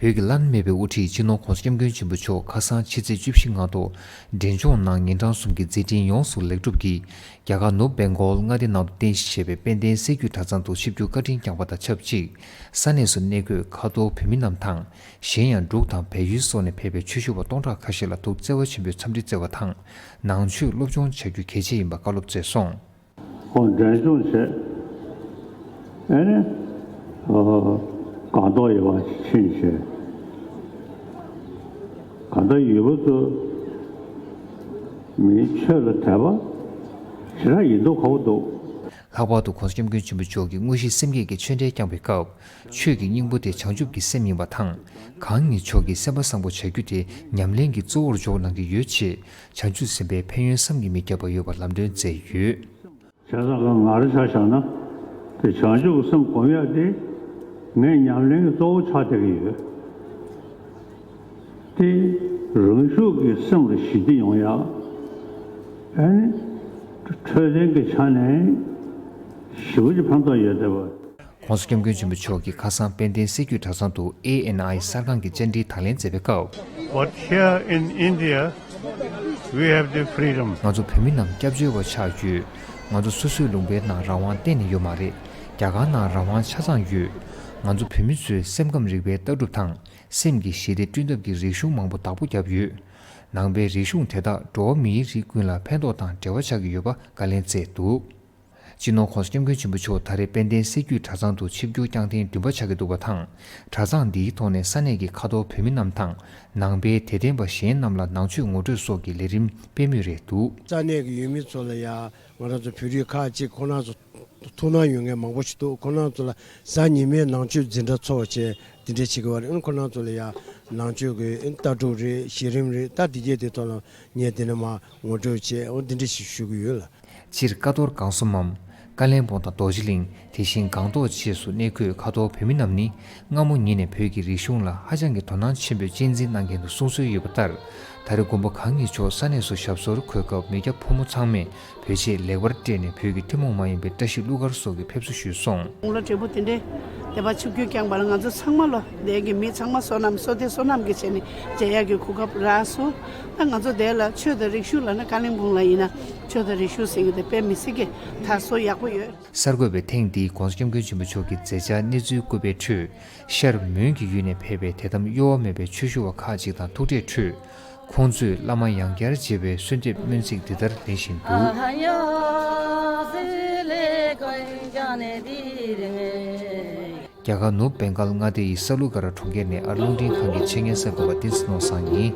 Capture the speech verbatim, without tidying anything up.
བོད་ཀྱི་བླ་ན་མེད་པའི་དབུ་ཁྲིད་སྤྱི་ནོར་༸གོང་ས་༸སྐྱབས་མགོན་ཆེན་པོ་མཆོག་ཁ་སང་ཕྱི་ཚེས་བཅུ་བཞི་སྔ་དྲོ་འབྲས་ལྗོངས་ནང་ཉིན་གྲངས་གསུམ་གྱི་མཛད་འཕྲིན་ཡོངས་སུ་ལེགས་གྲུབ་ཀྱིས། རྒྱ་གར་ནུབ་བེང་གོལ་མངའ་སྡེ་ནང་དུ་རྟེན་གཞི་བྱས་པའི་དཔལ་ལྡན་གསེར་གྱི་གྲྭ་ཚང་དུ་ཆིབས་བསྒྱུར་བཀའ་དྲིན་བསྐྱངས་པ་དང་ཆབས་ཅིག་ས་གནས་སུ་གནས་འཁོད་ཁ་ཐོར་བོད་མི་རྣམས་དང་། གཞན་ཡང་འབྲུག་དང་བལ་ཡུལ་སོགས་ནས་ཕེབས་པའི་ཆོས་ཞུ་བ་སྟོང་ཕྲག་ཁ་ཤས་ལ་ཐུགས་བརྩེ་བ་ཆེན་པོས་འཚམས་འདྲི་བསྩལ་བ་དང་། ནང་ཆོས་སློབ་སྦྱོང་བྱ་རྒྱུ་གལ་ཆེ་ཡིན་པ་བཀའ་སློབ་སྩལ་སོང་། ཁོང་འབྲས་ལྗོངས་བྱས། ཨེ་ནི། ཨོ། སྒང་ཏོག་ཡོད་པ་ཕྱིན་བྱས། སྒང་ཏོག་ཡོད་པ་ཚོ། མིའི་ཆོས་ལ་དད་པ་ཞེ་དྲག་ཡིན་མདོག་ཁ་པོ་འདུག་ལྷག་པར་དུ་༸གོང་ས་༸སྐྱབས་མགོན་ཆེན་པོ་མཆོག་གིས་དངོས་གཞི་སེམས་བསྐྱེད་ཀྱི་ཆོས་འབྲེལ་བསྐྱངས་པའི་སྐབས། ཆོས་ཀྱི་སྙིང་པོ་དེ་བྱང་ཆུབ་ཀྱི་སེམས་ཡིན་པ་དང་། གང་ཉིད་མཆོག་གིས་སེམས་པ་བཟང་པོ་བྱ་རྒྱུ་དེ་ཉམས་ལེན་གྱི་གཙོ་བོར་འཇོག་གནང་གི་ཡོད་ཅེས། བྱང་ཆུབ་སེམས་དཔའི་ཕན་ཡོན་བསམ་གྱིས་མི་ཁྱབ་པ་ཡོད་པ་ལམ་སྟོན་མཛད་ཡོད། བྱས་ཙང་ང་རང་ཆ་བཞག་ན། དེ་བྱང་ཆུབ་ཀྱི་སེམས་སྒོམ་ཡག་དེ། ངའི་ཉམས་ལེན་གྱི་གཙོ་བོ་ཆགས་བསྡད་ཀྱི་ཡོད། དེ། རང་ཤུགས་ཀྱིས་སེམས་ལ་ཞི་བདེ་ཡོང་ཡག་ཨ་ནི། འཕྲོད་བསྟེན་གྱི་ཆ་ནས་ཞེ་པོ་ཅིག་ཕན་ཐོགས་ཡོད་བསྡད་པ། ༸གོང་ས་༸སྐྱབས་མགོན་ཆེན་པོ་མཆོག་གིས་ཁ་སང་དཔལ་ལྡན་གསེར་གྱི་གྲྭ་ཚང་དུ་ཨེ་ཨེན་ཨའི་གསར་ཁང་གི་བཅར་འདྲིའི་དང་ལེན་མཛད་པའི་སྐབས། But here in India, we have the freedom. ང་ཚོ་བོད་མི་རྣམས་སྐྱབས་བཅོལ་བ་ཆགས་ཡོད། ང་ཚོ་སོ་སོའི་ལུང་པའི་ནང་རང་དབང་གཏན་ནས་ཡོད་མ་རེད། རྒྱ་གར་ནང་རང་དབང་ཆ་ཚང་ཡོད། ང་ཚོ་བོད་མི་ཚོས་སེམས་ཁམས་རིག་པའི་ལྟ་གྲུབ་དང་། སེམས་ཀྱི་ཞི་བདེ་བསྐྲུན་ཐབས་ཀྱི་རིག་གཞུང་མང་པོ་བདག་པོ་བརྒྱབ་ཡོད། ནང་པའི་རིག་གཞུང་དེ་དག་འགྲོ་བ་མིའི་རིགས་ཀུན་ལ་ཕན་ཐོགས་དང་འབྲེལ་བ་ཆགས་ཀྱི་ཡོད་པ་བཀའ་ལན་སྩལ་འདུག་སྤྱི་ནོར་༸གོང་ས་༸སྐྱབས་མགོན་ཆེན་པོ་མཆོག་ད་རེས་དཔལ་ལྡན་གསེར་གྱི་གྲྭ་ཚང་དུ་ཆིབས་བསྒྱུར་བསྐྱངས་ཐེངས་བདུན་པ་ཆགས་ཀྱི་འདུག་པ་དང་། གྲྭ་ཚང་འདིའི་ཐོག་ནས་ས་གནས་ཀྱི་ཁ་ཐོར་བོད་མི་རྣམས་དང་། ནང་པའི་དད་ལྡན་པ་གཞན་རྣམས་ལ་ནང་ཆོས་ངོ་སྤྲོད་སོགས་ཀྱི་ལས་རིམ་སྤེལ་མུས་རེད་འདུག་ས་གནས་ཀྱི་ཡུལ་མི་ཚོ་ལ་ཡང་ང་རང་ཚོ་བོད་རིགས་ཁག་ཅིག་ཁོང་རྣམ་ཚོ་ཐུགས་སྣང་ཡོད་མཁན་མང་པོ་ཞིག་འདུག་ཁོང་རྣམ་ཚོ་ལ་གཟའ་ཉི་མའི་ནང་ཆོས་འཛིན་གྲྭ་ཚོགས་པ་བྱས་འདི་འདྲ་བྱེད་ཀྱི་ཡོད་རེད། ཨ་ནི་ཁོང་རྣམ་ཚོ་ལ་ཡང་ནང་ཆོས་ཀྱི་ཨ་ནི་ལྟ་གྲུབ་རེད། བཤད་རིམ་རེད། ད་འདི་གས་དེ་ཐོག་ལ་ངས་འདི་ནས་མར་ངོ་སྤྲོད་བྱས། འོ་འདི་འདྲ་ཞིག་ཞུ་གི་ཡོད་ལགས། སྤྱིར་ཀ་རྡོར་སྒང་གསུམ་མམ། ཀ་ལན་སྦུག་དང་རྡོ་རྗེ་གླིང་། དེ་བཞིན་སྒང་ཏོག་བཅས་སུ་གནས་འཁོད་ཁ་ཐོར་བོད་མི་རྣམས་ནི། སྔ་མོ་ཉིད་ནས་བོད་ཀྱི་རིག་གཞུང་ལ་ཧ་ཅང་གི་དོ་སྣང་ཆེན་པོས་གཅེས་འཛིན་གནང་མཁན་དུ་གསུངས་སྲོལ་ཡོད་པ་ལྟར། ད་རེས་མགོན་པོ་གང་ཉིད་མཆོག་ས་གནས་སུ་ཞབས་སོར་འཁོད་སྐབས་མི་སྐྱ་ཕོ་མོ་ཚང་མས་བོད་ཆས་ལེགས་པར་སྤྲས་ནས་བོད་ཀྱི་ཐུན་མོང་མ་ཡིན་པའི་བཀྲ་ཤིས་གླུ་གར་སོགས་ཀྱི་ཕེབས་བསུ་ཞུས་སོང་། དགུང་ལོ་བགྲེས་པོ་དེ་འདྲས་དད་པ་ཆིབས་བསྒྱུར་བསྐྱངས་པ་ལ་ང་ཚོ་ཚང་མ་ལོ་འདས་ཀྱི་མི་ཚང་མ་བསོད་ནམས་བསོད་བདེ་བསོད་ནམས་ཀྱི་ཆེད་ནས་མཇལ་ཡག་གི་གོ་སྐབས་རག་སོང་། ད་ང་ཚོ་འདས་ལ་ཆོས་དང་རིག་གཞུང་ལབ་ན་ཀ་ལིང་སྦུག་ལ་ཡིན་ན་ཆོས་དང་རིག་གཞུང་ཟེར་གྱི་དེ་དཔེ་མི་སྲིད་ཀྱི་དར་སྲོལ་ཡག་པོ་ཡོད། གསར་འགོད་པས་ཐེངས་འདིའི་༸གོང་ས་༸སྐྱབས་མགོན་ཆེན་པོ་མཆོག་གི་མཛད་འཆར་གནས་ཚུལ་བཀོད་པའི་ཁྲོད། ཤར་མོན་གྱི་ཡུལ་ནས་ཕེབས་པའི་དད་དམ་གཡོ་བ་མེད་པའི་ཆོས་ཞུ་བ་ཁག་ཅིག་དང་ཐུག་འཕྲད་ཁྲོད། ཁོང་ཚོས་བླ་མ་ཡང་བསྐྱར་མཇལ་བའི་གསོལ་འདེབས་སྨོན་ཚིག་འདི་ལྟར་ལེན་བཞིན་འདུག་རྒྱ་གར་ནུབ་བེང་གཱལ་མངའ་སྡེ་ཡི་ས་ལུ་ག་ར་གྲོང་ཁྱེར་ནས་ཨར་རླུང་འཕྲིན་ཁང་གི་ཆེད་མངགས་གསར་འགོད་པ་བསྟན་འཛིན་ནོར་བཟང་ཡིན།